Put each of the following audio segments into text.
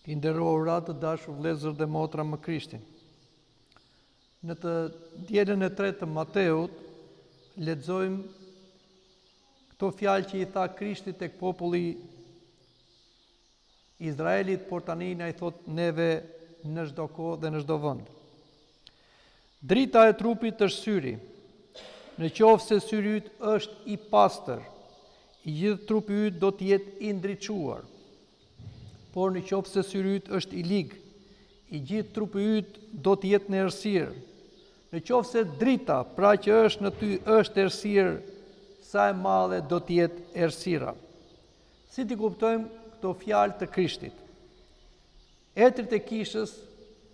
I nderuar Atë, të dashur vëllezër dhe motra më Krishtin. Në të dielën e tretë të Mateut lexojmë këto fjalë që i tha Krishti tek populli i Izraelit, por tani na i thotë neve në çdo kohë dhe në çdo vend. Drita e trupit është syri. Në qoftë se syri yt është i pastër, i gjithë trupi yt do të jetë i ndriçuar. Por në qoftë se syri yt është i lig, i gjithë trupi yt do të jetë në errësirë. Në qoftë se drita, pra që është në ty, është errësirë, sa e madhe do të jetë errësira. Si t'i kuptojmë këto fjalë të Krishtit? Etërit e kishës,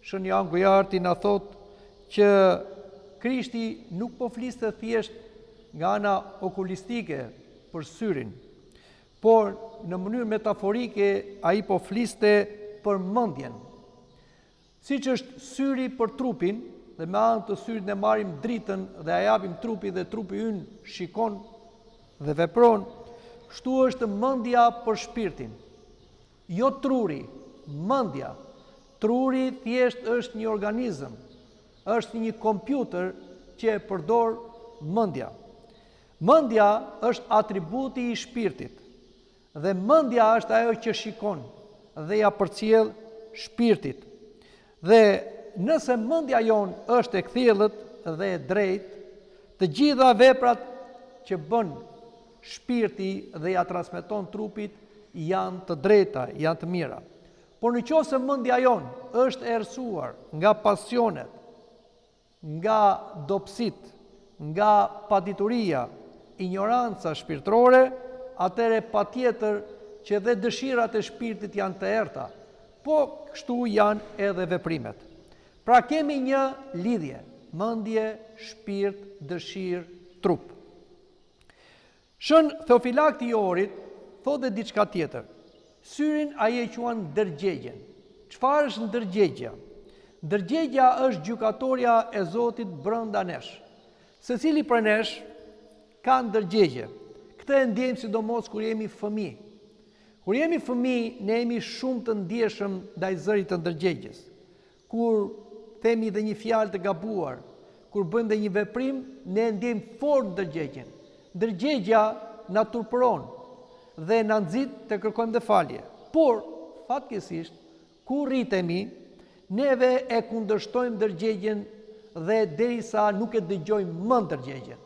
Shën Joan Gujarti na thotë që Krishti nuk po fliste thjesht nga ana okulistike për syrin, por në mënyrë metaforike ai po fliste për mendjen. Siç është syri për trupin, dhe me anë të syrit ne marrim dritën dhe ia japim trupit dhe trupi ynë shikon dhe vepron, kështu është mendja për shpirtin. Jo truri, mendja. Truri thjesht është një organizëm, është një kompjuter që e përdor mendja. Mendja është atributi i shpirtit dhe mendja është ajo që shikon dhe ia përcjell shpirtit. Dhe nëse mendja jonë është e kthjellët dhe e drejtë, të gjitha veprat që bën shpirti dhe ia transmeton trupit janë të drejta, janë të mira. Por në qoftë se mendja jonë është e errësuar nga pasionet, nga dobësitë, nga padituria, injoranca shpirtërore, atëherë patjetër që dhe dëshirat e shpirtit janë të errëta, po kështu janë edhe veprimet. Pra kemi një lidhje, mendje, shpirt, dëshirë, trup. Shën Theofilakti i Ohrit thotë dhe diçka tjetër. Syrin ai e quan ndërgjegjen. Çfarë është ndërgjegjja? Ndërgjegjja është gjykatorja e Zotit brenda nesh. Secili prej nesh ka ndërgjegje. Këtë e ndjejmë sidomos kur jemi fëmijë. Kur jemi fëmijë, ne jemi shumë të ndjeshëm ndaj zërit të ndërgjegjes. Kur themi dhe një fjalë të gabuar, kur bëjmë dhe një veprim, ne e ndjejmë fort ndërgjegjen. Ndërgjegja na turpëron dhe na nxit të kërkojmë dhe falje. Por, fatkeqësisht, kur rritemi, neve e kundërshtojmë ndërgjegjen dhe derisa nuk e dëgjojmë më ndërgjegjen.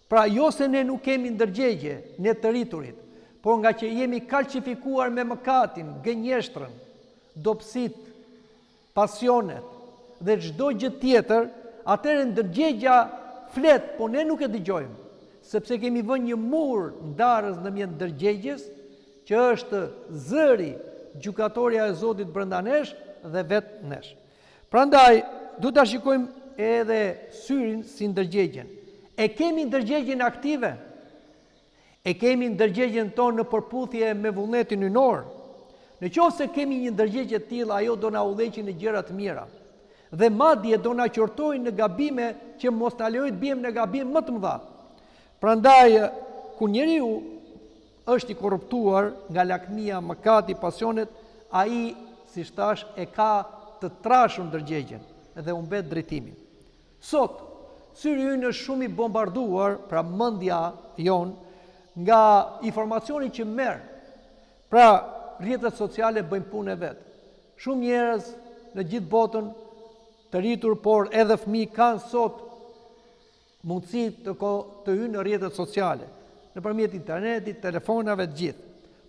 Pra, jo se ne nuk kemi ndërgjegje, ne të rriturit, por ngaqë jemi kalçifikuar me mëkatin, gënjeshtrën, dobësitë, pasionet dhe çdo gjë tjetër, atëherë ndërgjegja flet, po ne nuk e dëgjojmë, sepse kemi vënë një mur ndarës ndërmjet ndërgjegjes, që është zëri, gjykatorja e Zotit brenda nesh dhe vetë nesh. Prandaj, duhet ta shikojmë edhe syrin si ndërgjegjen. E kemi ndërgjegjen aktive? E kemi ndërgjegjen tonë në përputhje me vullnetin hyjnor? Në qoftë se kemi një ndërgjegje të tillë, ajo do na udhëheqë në gjëra të mira. Dhe madje do na qortojë në gabime që mos na lejojë të biem në gabime më të mëdha. Prandaj, kur njeriu është i korruptuar nga lakmia, mëkati, pasionet, ai, siç thashë, e ka të trashur ndërgjegjen dhe humbet drejtimin. Sot, syri ynë është shumë i bombarduar, pra mendja jonë, nga informacioni që merr. Pra, rrjetet sociale bëjnë punën e vet. Shumë njerëz në gjithë botën, të rritur, por edhe fëmijë kanë sot mundësi të ko, të hyjnë në rrjetet sociale, nëpërmjet internetit, telefonave të gjithë.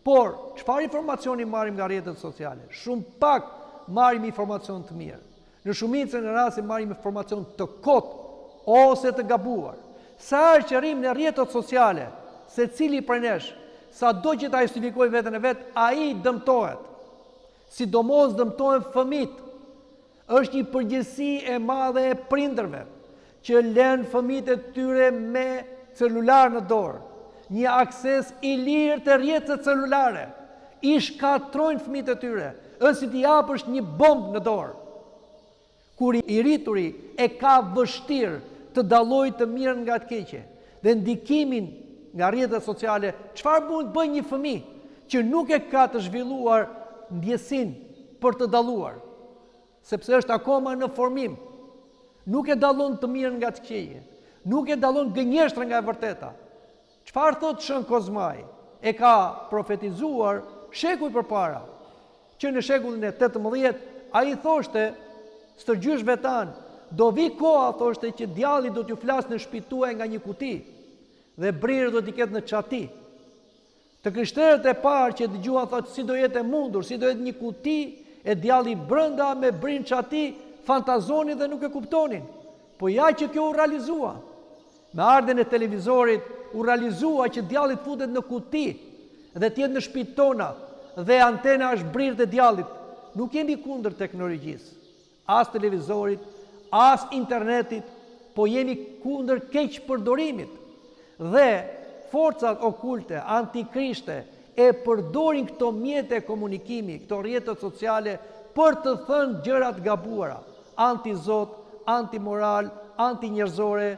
Por, çfarë informacioni marrim nga rrjetet sociale? Shumë pak marrim informacion të mirë. Në shumicën e rasteve marrim informacion të kotë ose të gabuar. Sa herë që rrimë në rrjetet sociale, secili prej nesh, sado që ta justifikojë veten e vet, ai dëmtohet. Sidomos dëmtohen fëmijët. Është një përgjegjësi e madhe e prindërve që lënë fëmijët e tyre me celular në dorë, një akses i lirë te rrjetet celulare. I shkatërrojnë fëmijët e tyre. Është si t'i japësh një bombë në dorë. Kur i rrituri e ka vështirë të dallojë të mirën nga të keqe dhe ndikimin nga rrjetet sociale, çfarë mund të bëjë një fëmijë që nuk e ka të zhvilluar ndjesinë? për të dalluar, sepse është akoma në formim. Nuk e dallon të mirën nga të këqija, nuk e dallon gënjeshtrën nga e vërteta. Çfarë thotë Shën Kozmai? E ka profetizuar shekuj përpara. Që në shekullin e 18, ai thoshte stërgjyshve tanë, do vijë koha, thoshte që djalli do t'ju flasë në shtëpitë tuaja nga një kuti dhe brirët do t'i ketë në çati. Të krishterët e parë që dëgjuan thotë si do jetë e mundur, si do jetë një kuti e djalli brenda me brirë në çati, fantazonin dhe nuk e kuptonin. Po ja që kjo u realizua. Me ardhjen e televizorit u realizua që djalli të futet në kuti dhe të jetë në shtëpitë tona dhe antena është brirët e djallit. Nuk jemi kundër teknologjisë, as televizorit, as internetit, po jemi kundër keqpërdorimit. Dhe forcat okulte, antikrishte, e përdorin këto mjete komunikimi, këto rrjetet sociale, për të thënë gjëra të gabuara, anti-zot, anti-moral, anti-njerëzore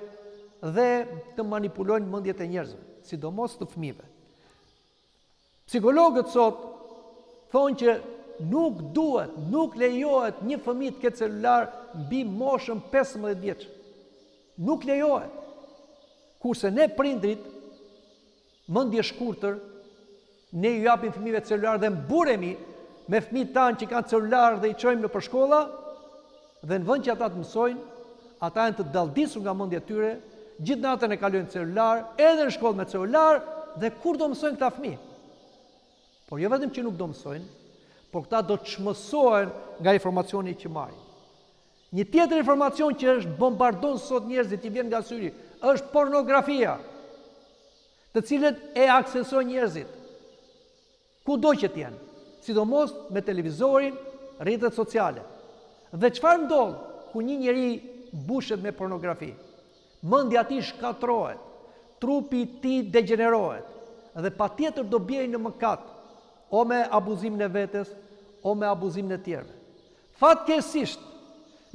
dhe të manipulojnë mendjet e njerëzve, sidomos të fëmijëve. Psikologët sot thonë që nuk duhet, nuk lejohet një fëmijë të ketë celular mbi moshën 15 vjeç. Nuk lejohet. Kurse ne prindrit mendjeshkurtër, ne ju japim fëmijëve celular dhe mburremi me fëmijët tanë që kanë celular dhe i çojmë nëpër shkolla dhe në vend që ata të mësojnë, ata janë të dalldisur nga mendja e tyre, gjithë natën e kalojnë celular, edhe në shkollë me celular dhe kur do mësojnë këta fëmijë? Por jo vetëm që nuk do mësojnë, por këta do të çmësohen nga informacioni që marrin. Një tjetër informacion që është bombardon sot njerëzit që vjen nga syri, është pornografia, të cilët e aksesojnë njerëzit, kudo që të jenë, sidomos me televizorin, rrjetet sociale. Dhe çfarë ndodh kur një njeri mbushet me pornografi? Mendja e tij shkatërrohet, trupi i tij degjenerohet dhe patjetër do bjerë në mëkat, o me abuzimin e vetes, o me abuzimin e tjerëve. Fatkeqësisht,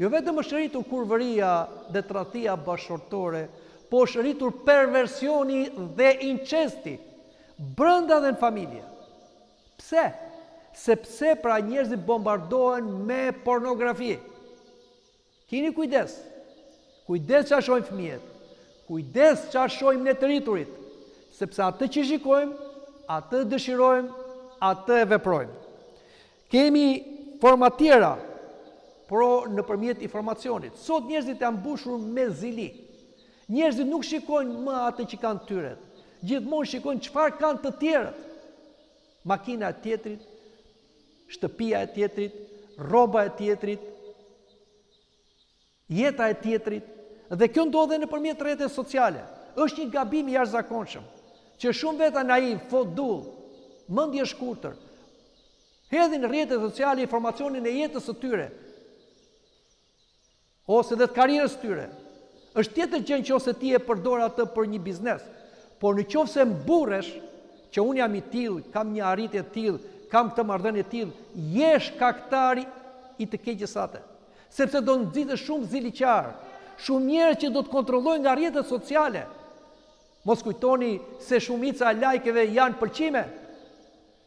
jo vetëm është rritur kurvëria dhe tradhtia bashkëshortore, po është rritur perversioni dhe incesti brenda dhe në familje. Pse? Sepse pra njerëzit bombardohen me pornografi. Kini kujdes. Kujdes ça shohin fëmijët. Kujdes ça shohim ne të rriturit, sepse atë që shikojmë, atë dëshirojmë, atë e veprojmë. Kemi forma tjera, pro nëpërmjet informacionit. Sot njerëzit janë mbushur me zili. Njerëzit nuk shikojnë më atë që kanë të tyret. Gjithmonë shikojnë çfarë kanë të tjerët. Makina e tjetrit, shtëpia e tjetrit, rroba e tjetrit, jeta e tjetrit dhe kjo ndodh edhe nëpërmjet rrjeteve sociale. Është një gabim i jashtëzakonshëm që shumë veta naivë, fodull, mendjeshkurtër, hedhin në rrjetet sociale informacionin e jetës së tyre ose dhe të karrierës së tyre. Është tjetër gjë në qoftë se ti e përdor atë për një biznes, por në qoftë se mburresh që unë jam i tillë, kam një arritje të tillë, kam këtë marrëdhënie të tillë, je shkaktari i të keqes sate. Sepse do nxitësh shumë ziliqarë, shumë njerëz që do të kontrollojnë nga rrjetet sociale. Mos kujtoni se shumica e lajkeve janë pëlqime.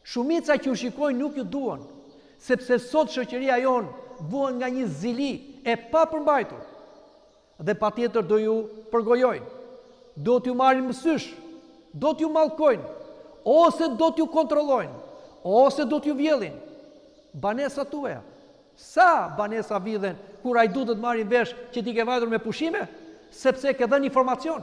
Shumica që ju shikojnë nuk ju duan, sepse sot shoqëria jonë vuan nga një zili e papërmbajtur. Dhe patjetër do ju përgojojnë, do t'ju marrin mësysh, do t'ju mallkojnë, ose do t'ju kontrollojnë, ose do t'ju vjedhin banesat tuaja. Sa banesa vidhen kur hajdutët marrin vesh që ti ke vajtur me pushime, sepse ke dhënë informacion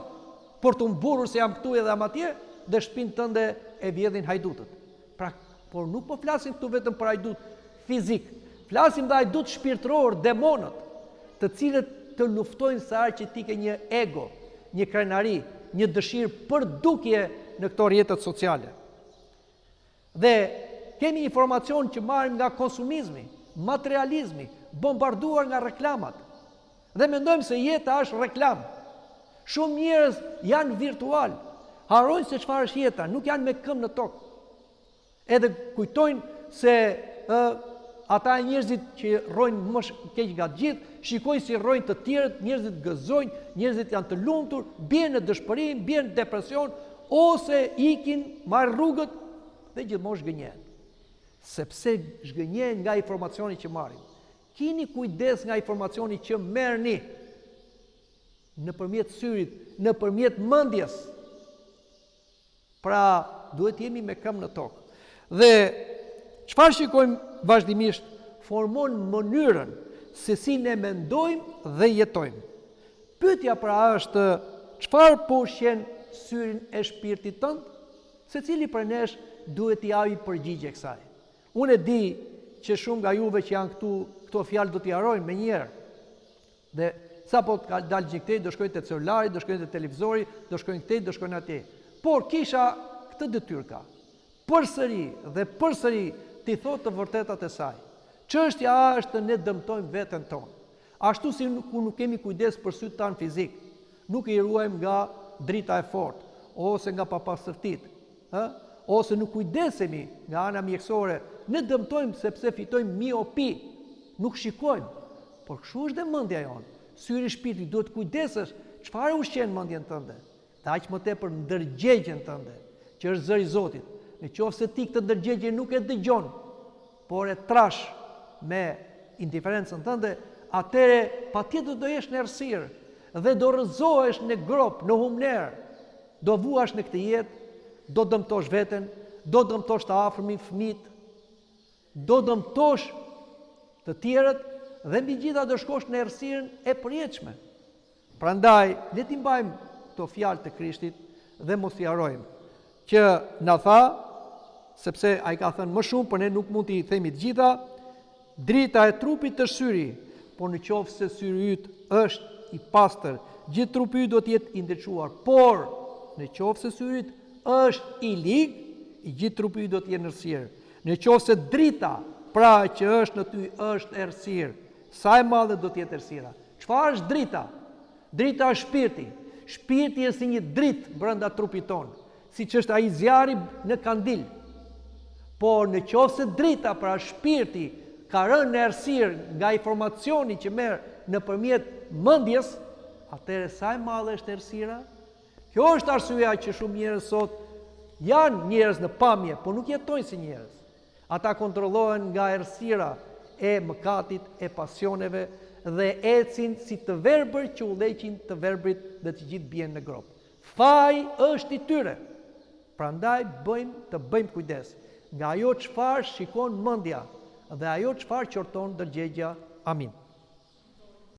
për t'u mburrur se jam këtu edhe jam atje dhe shtëpinë tënde e vjedhin hajdutët. Pra, por nuk po flasim këtu vetëm për hajdutë fizikë, flasim dhe hajdutë shpirtërorë, demonët, të cilët të luftojnë sa herë që ti ke një ego, një krenari, një dëshirë për dukje në këto rrjetet sociale. Dhe kemi informacion që marrim nga konsumizmi, materializmi, bombarduar nga reklamat. Dhe mendojmë se jeta është reklamë. Shumë njerëz janë virtual, harrojnë se çfarë është jeta, nuk janë me këmbë në tokë. Edhe kujtojnë se ë ata njerëzit që rrojnë më keq nga të gjithë, shikojnë si rrojnë të tjerët, njerëzit gëzojnë, njerëzit janë të lumtur, bien në dëshpërim, bien në depresion ose ikin, marrin rrugët dhe gjithmonë zhgënjehen. Sepse zhgënjehen nga informacioni që marrin. Kini kujdes nga informacioni që merrni nëpërmjet syrit, nëpërmjet mendjes. Pra, duhet të jemi me këmbë në tokë. Dhe çfarë shikojmë vazhdimisht formon mënyrën se si ne mendojmë dhe jetojmë. Pyetja pra është çfarë po ushqen syrin e shpirtit tënd? Secili prej nesh duhet t'i japë përgjigje kësaj. Unë e di që shumë nga juve që janë këtu, këto fjalë do t'i harrojnë menjëherë. Dhe sapo të dalë gjë këtej, do shkojnë te celulari, do shkojnë te televizori, do shkojnë këtej, do shkojnë atje. Por kisha këtë detyrë ka. Përsëri dhe përsëri t'i thotë të vërtetat e saj. Çështja është ne dëmtojmë veten tonë. Ashtu si kur nuk kemi kujdes për sytë tanë fizik, nuk i ruajmë nga drita e fortë ose nga papastërtitë, ë? Ose nuk kujdesemi nga ana mjekësore, ne dëmtojmë sepse fitojmë miopi, nuk shikojmë. Por kështu është dhe mendja jonë. Syri i shpirtit duhet të kujdesesh çfarë ushqen mendjen tënde. Dhe aq më tepër ndërgjegjen tënde, që është zëri i Zotit. Në qoftë se ti këtë ndërgjegje nuk e dëgjon, por e trash me indiferencën tënde, atëherë patjetër do jesh në errësirë dhe do rrëzohesh në gropë, në humnerë. Do vuash në këtë jetë, do dëmtosh veten, do dëmtosh të afërmin, fëmijët, do dëmtosh të tjerët dhe mbi gjitha do shkosh në errësirën e përjetshme. Prandaj, le t'i mbajmë këto fjalë të Krishtit dhe mos t'i harrojmë, që na tha, sepse ai ka thënë më shumë, por ne nuk mund t'i themi të gjitha, drita e trupit është syri, por në qoftë se syri yt është i pastër, gjithë trupi yt do të jetë i ndriçuar, por në qoftë se syri yt është i lig, i gjithë trupi yt do të jetë në errësirë. Në qoftë se drita, pra që është në ty, është errësirë, sa e madhe do të jetë errësira? Çfarë është drita? Drita është shpirti. Shpirti është si një dritë brenda trupit tonë, siç është ai zjarri në kandil. Por në qoftë se drita, pra shpirti, ka rënë në errësirë nga informacioni që merr nëpërmjet mendjes, atëherë sa e madhe është errësira? Kjo është arsyeja që shumë njerëz sot janë njerëz në pamje, por nuk jetojnë si njerëz. Ata kontrollohen nga errësira e mëkatit, e pasioneve dhe ecin si të verbër që udhëheqin të verbrit dhe të gjithë bien në gropë. Faji është i tyre. Prandaj bëjmë të bëjmë kujdes nga ajo çfarë shikon mendja dhe ajo çfarë qorton ndërgjegjja. Amin.